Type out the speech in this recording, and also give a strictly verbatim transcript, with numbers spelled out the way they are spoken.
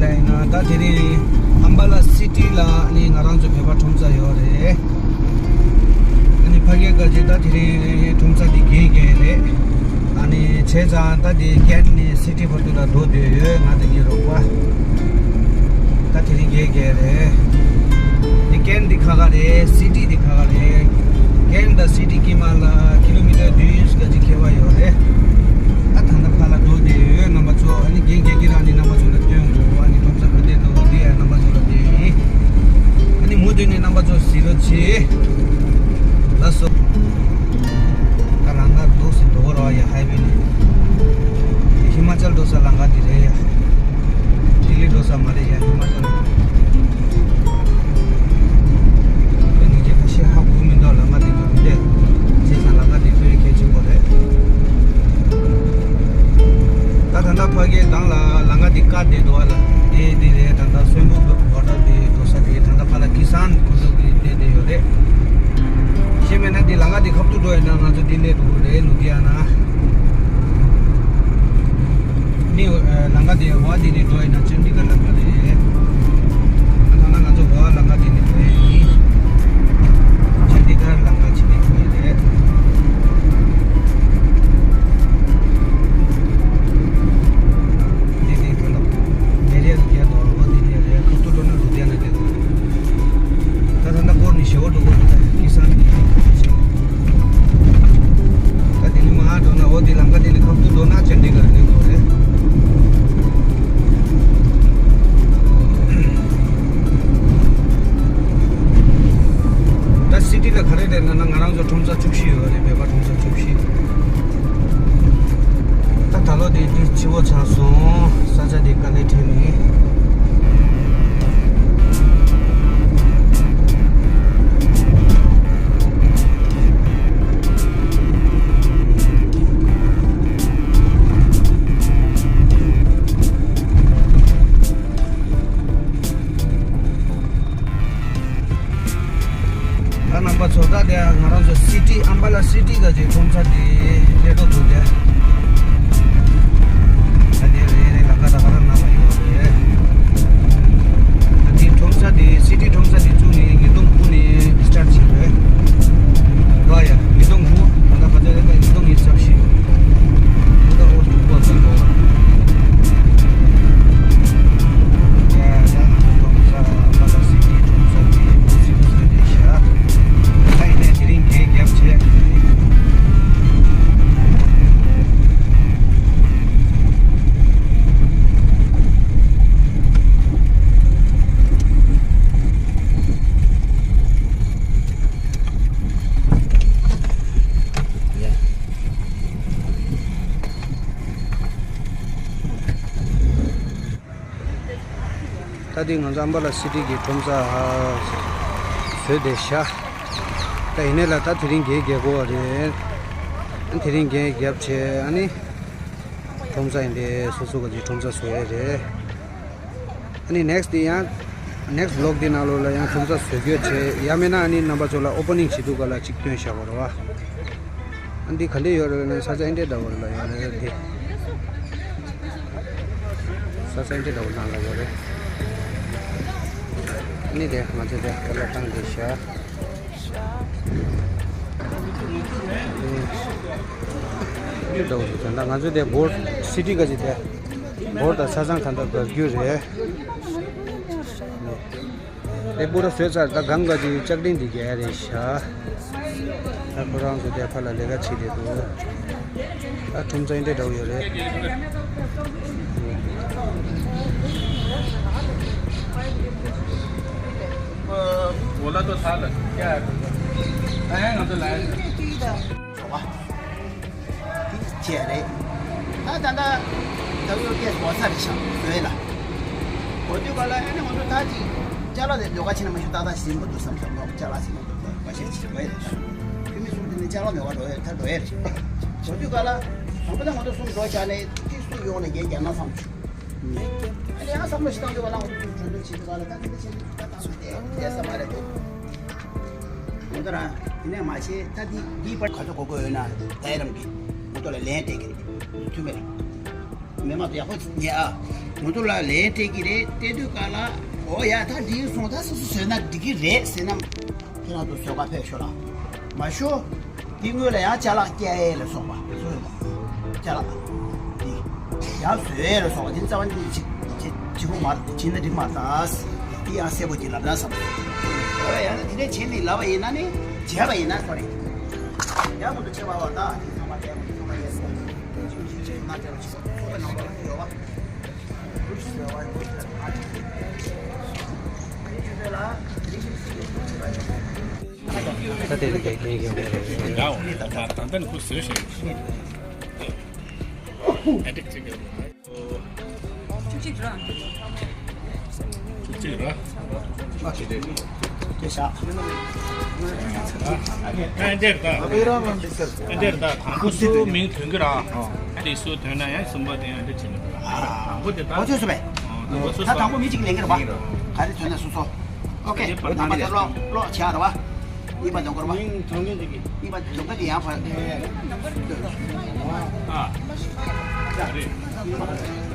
ལ་ཡིན་ན་ད་དེ་རིང་ཨམ་བ་ལ་སི་ཊི་ལ་ནི་ང་རང་ཚོ་བོད་པ་ཁྲོམ་ས་ཡོད་རེད། ཨ་ནི་ཕ་གིའི་ཀ་ཅི་ད་དེ་རིང་ཁྲོམ་ས་དེ་རྒྱན་རྒྱག་རེད། ཨ་ནི་བྱས་ཙང་ད་དེ་ཀན་ནས་སི་ཊི་བར་དུ་ལ་འགྲོ་འདོད་ཡོད། ང་དང་ངའི་རོགས་པ་ད་དེ་རིང་རྒྱན་རྒྱག་རེད། དེ་ཀན་དེ་ཁ་ཁ་རེད། སི་ཊི་དེ་ཁ་ཁ་རེད། ཀན་དང་སི་ཊི་དཀྱིལ་མ་ལ་ཀི་ལོ་མི་ཊར་བདུན་ཡོད་ཀ་ཅི་ཁྱད་པར་ཡོད་རེད། ཨ་ད་ལྟ་ཕར་ལ་འགྲོ་བསྡད་ཡོད། རྣམ་པ་ཚོ་ཨ་ནི་རྒྱན་རྒྱག་གི་རང་ནི་རྣམ་པ་ཚོ་ལ་སྟོན་དགོས། ཨ་ནི་ཁྲོམ་ས་ག་དེ་འགྲོ་དགོས་འདི་ཡང་རྣམ་པ་ཚོ་ལ་སྟོན་ཡིན། ཨ་ནི་མུ་མཐུད་ནས་རྣམ་པ་ཚོ་གཟིགས་རོགས་བྱེད། ལགས་སོ། ད་རང་དགར་འདུག་སེ་འགྲོ་གི་རེད་ཡ། ཧའི་ཝེ་ནས། ཧི་མ་ཅལ་འགྲོ་ས་ལམ་ཁ་འདི་རེད་ཡ། ལྡི་ལི་འགྲོ་ས་མ་རེད་ཡ། ཧི་མ་ཅལ། དེ་ནས་ཀྱི་ཁ་ཤས་ཧ་གོ་མི་འདུག་ལམ་ཁ་འདི་འགྲོ་གི་འདུག་སྟེ། བྱས་ཙང་ལམ་ཁ་འདི་དཔེ་གལ་ཆེན་པོ་རེད། ད་ད་ལྟ་ཕ་གིའི་སྒང་ལ་ལམ་ཁ་འདི་བཀག་བསྡད་འདུག་ཨ་ལ། དེ་འདི་རེད། ད་ལྟ་སོན་པོ་བྷོ་ཊར་འདི་འགྲོ་ས་འདི་ད་ལྟ་ཕར་ལ་ཀི་སན་ཁོ་ཚོ་གི་བསྡད་བསྡད་ཡོད་རེད། ཤེས་མེད་ན་འདི་ལམ་ཁ་འདི་ཁ་ཐུག་འགྲོ་ཡིན་ན་ང་ཚོ་འདི་སླེབས་འགྲོ་གི་རེད། ལུ་དྷི་ཡ་ན། ནི་ལམ་ཁ་དེ་འོག་དེ་ནས་འགྲོ་ཡིན་ན་ཅན་ཌི་གར་ལམ་ཁ་རེད། ད་ལྟ་ང་ཚོ་འོག་ལམ་ཁ་དེ་ནས་འགྲོ་ཡིན། ཅན་ཌི་གར་ལམ་ཁ་ཅིག་ནས་འགྲོ་ཡིན་རེད། དེ་ནས་ད་ལྟ་མེ་རི་ཡ་ལ་རྒྱལ་དོ་འོག་དེ་ནས་རེད། ཁ་ཐུག་འགྲོ་ན་ལུ་དྷི་ཡ་ན་རྒྱལ་དོ། ད་ད་ལྟ་སྐོར་ནི་ཞེ་པོ་འགྲོ་གི་འདུག་ད་ཀི་སན་གི་ད་དེ་ནི་མར་འགྲོ་ན་འོ་དེ་ལམ་ཁ་དེ་ནི་ཁ་ཐུག་འགྲོ་ན་ཅན་ཌི་གར་སླེབས་འགྲོ་རེད། ད་སི་ཊི་ལ་ག་རེ་རེད་ལབ་ན་ང་རང་ཚོ་ཁྲོམ་ས་བཅུ་བཞི་ཡོད་རེད། བོད་པ་ཁྲོམ་ས་བཅུ་བཞི། ད་ད་ལོ་དེ་དུས་ཕྱི་པོ་ཆགས་སོང་། ས་ཆ་དེ་དཀའ་ལས་འཕྲད་མེད། ད་རྣམ་པ་ཚོ་ད་དེ་ང་རང་ཚོ་སི་ཊི་ཨམ་བ་ལ་སི་ཊི་ག་ཅིག་ཁྲོམ་ས་དེ་སླེབས་འགྲོ་འདུག་དེ། ད་དེ་རེད་རེད། ལམ་ཁ་ད་ག་རང་ནང་ལ་ཡོད་རེད། ད་དེ་ཁྲོམ་ས་དེ་སི་ཊི་ཁྲོམ་ས་དེ་བཙུགས་ནས་ཉིས་སྟོང་དགུ་ནས་སི་ཊར་བྱས་རེད། ལོ་ཡ་ཉིས་སྟོང་དགུ། ད་ལྟ་ག་ཚོད་རེད། ད་ཉིས་སྟོང་ཉི་ཤུ་རྩ་བཞི། ད་དེ་ང་ཚོ་ཨམ་བ་ལ་སི་ཊི་གི་ཁྲོམ་ས་བཟོས་བསྡད་ཤག་ད་ཡིན་ནའི་ལ་ད་དེ་རིང་རྒྱན་རྒྱག་དགོས་པ་རེད། དེ་རིང་རྒྱན་རྒྱབ་བྱས་ཨ་ནི་ཁྲོམ་ས་ཡིན་དེ་སོ་སོ་ག་ཅིག་ཁྲོམ་ས་བཟོ་ཡས་རེད། ཨ་ནི་ནེག་སི་དེ་ཡང་ནེག་སི་བི་ལོག་དེ་ནང་ལོགས་ལ་ཡང་ཁྲོམ་ས་བཟོ་རྒྱུ་བྱས། ཡང་མིན་ན་ཨ་ནི་རྣམ་པ་ཚོ་ལ་ཨོ་པ་ནིང་བྱེད་དུས་ག་ལ་ཅིག་སྟོན་བཞག་པ་རེད་བ། ཨ་འདི་ག་འདྲ་ཡོད་རེད་ན་ས་ཆ་ཨེ་འདྲ་འདྲ་བོ་ལ་ཡོད་རེད་དེ། ས་ཆ་ཨེ་འདྲ་འདྲ་བོ་ནང་ལ་ཡོད་རེད། ཨ་ནི་དེ་ང་ཚོ་དེ་ག་ལ་བཏང་དེ་བཞག་འདི་འདྲ་བོ་ཞིག་ད་ང་ཚོ་དེ་བོར་སི་ཊི་ག་ཅིག་དེ་བོར་དང་ཆ་ཚང་ག་འདྲ་དགར་རྒྱུ་རེད། དེ་པུ་ར་བཟོས་ཚར། ད་སྒང་ག་ཅིག་ལྕགས་ཀྲིན་འདི་རྒྱག་ཡ་རེད་ཤག་ད་ཁོ་རང་ཚོ་དེ་ཕར་ལ་ལས་ཀ་བྱེད་བསྡད་འདུག་ད་ཁྲོམ་ས་ཨེ་འདྲ་འདྲ་བོ་ཡོད་རེད། वो वाला तो था ना, क्या है? मैं हम तो लाए थे। བྱས་རེད། ད་ད་ད་ད་ཡོད་སྐད་གོ་ས་རེད་ཤག་བཟོས་ལ། གོ་དུས་ག་ལ་ཨ་ནི་ང་ཚོ་ད་ཅིག་ཅ་ལག་དེ་ལོགས་ཀ་ཕྱིན་ན་མ་ཤེས། ཏག་ཏག་ཟིན་པ་འདུག་བསམ་བསམ་ལོག་ཅ་ལག་ཟིན་པ་འདུག་ཟེར་བ་ཤེས་ཆེ་བས་རེད་ཤག་ཕུ་མི་གསུམ་དེ་ནི་ཅ་ལག་ཉོ་ག་འགྲོ་ཡས་ད་འགྲོ་ཡས་རེད། གོ་དུས་ག་ལ་དང་པོ་ད་ང་ཚོ་གསུམ་འགྲོ་བྱས་ནས་ཏིག་སུ་ཡོང་ནས་རྒྱན་རྒྱག་ན་བསམ་བྱུང་། ཨ་ནི་ཡང་བསམ་བློ་ཞིག་བཏང་དུས་ག་ལ་ང་ཚོ་གྲོས་མོལ་བྱེད་དུས་ག་ལ་ད་དེ་འདྲ་བྱེད་དུས་ད་ད་སུ་དེ་དེ་ས་མ་རེད་འདུག་ང་ཚོ་རང་ཡིན་ནའི་མ་བྱེད། ད་འདི་འདིའི་བར་ག་ཚོད་གོ་དགོས་ཡོད་ན་ད་ཡ་རམ་གྱིས་ང་ཚོ་ལ་ལན་སྤྲད་ཀྱི་རེད། མཐུན་མེད་རེད། མི་མང་ཚོ་ཡག་པོ་ཉན་ཨ། ང་ཚོ་ལ་ལན་སྤྲད་ཀྱི་རེད། སྤྲད་དུས་ག་ལ། འོ་ཡ། ད་འགྲིག་སོང་། ད་སོ་སོ་བཟོས་ན་འགྲིག་གི་རེད་ཟེར་ན། ཁྱེད་རང་ཚོ་བཟོ་ག་ཕེབས་ཤོག་ལ། མ་ཤོག་འདི་སྔོན་ལ་ཡང་ཅ་ལག་སྐྱེལ་ལ་སོགས་པ་བཟོས་པ། ཅ་ལག་འདི་ཡང་བཟོས་ལ་སོགས་པ་འདི་རྩ་བ་ཉིད་ནས་བྱེད་བྱེད་བྱེད་དགོས་མ་རེད། བྱེད་ན་འགྲིག་མ་རེད། ད་འདི་ཡང་གསལ་པོ་ཅིག་ལབ་ན་བསམ། འོ་ཡ། ད་དེ་འདྲ་བྱེད་ནས་ལབ་པ་ཡིན་ན་ནི། བྱས་པ་ཡིན་ན་སོ་རེད། ཡང་མུ་མཐུད་བྱེད་པ་བ། ད་དེ་ཚང་མ་བལྟས། ཚང་མ་ཡས་སོ། ཚང་མ་བལྟས། ཚོགས་པའི་ནང་ལ་ཡོད་པ། ད་དེ་ལ་གལ་གལ་གལ་གལ། ཡའོ། ད་ད་ལྟ་ཁོ་ཟེར་ཞིག་ཨ་ཏིག་ཅིག་ཡོད། ཅིག་ར། ཅིག་ར། ཨ་ཅེ་དེ། ཅེ་ཤ། ཨ་འདིར་ད། ཨ་འདིར་ད། དང་པོ་སུ་མིང་ཐོན་གི་ར། དེ་སུ་ཐོན་ན་ཡང་གསུམ་པ་དེ་ཡང་འདི་བྱེད་ནི། དང་པོ་དེ་ད། ཨོ་ཚོད་སུ་བས། དང་པོ་སུ། ད་དང་པོ་མི་གཅིག་ལེན་གི་ར་བ། ག་རེ་ཐོན་ན་སུ་སོ། ཨོ་ཁེ། དེ་བར་ན་དང་པོ་དེ་ལོག་ལོག་བྱ་ར་བ། གཉིས་པ་དང་པོ་ར་བ། མིང་ཐོན་གི་འདི་གི། གཉིས་པ་དང་པོ་དེ་ཡང་བར། ཨ། ད་རེད།